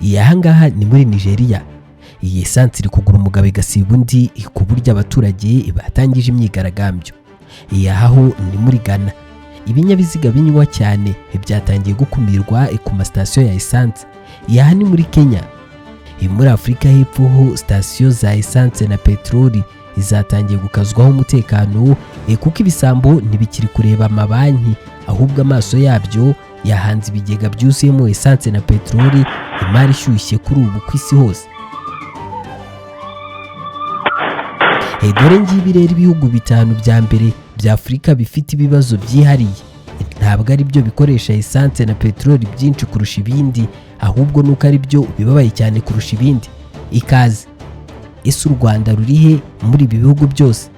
Iyi ahangaha ni muri Nigeria. Iyi esanse iri kugura umugabo igasiba undi, ku buryo abaturage batangije imyigaragambyo. Iyi aho ni muri Ghana. Ibinyabiziga binywa cyane byatangiye gukumirwa ku masitasiyo ya esanse. Iyi aha ni muri Kenya. Muri Afurika y'Epfo ho, sitasiyo za esanse na peteroli zatangiye gukazwaho umutekano, kuko ibisambo ntibikiri kureba amabanki, ahubwo amaso yabyo yahanze ibigega byuzuyemo esanse na peteroli, imari ishyushye kuri ubu ku isi hose. Dore ngibi rero ibihugu bitanu bya mbere bya Afurika bifite ibibazo byihariye. Ntabwo ari byo bikoresha esanse na peteroli byinshi kurusha ibindi, ahubwo nuko ari byo bibabaye cyane kurusha ibindi. Ikaze. Ese u Rwanda ruri he muri ibi bihugu byose?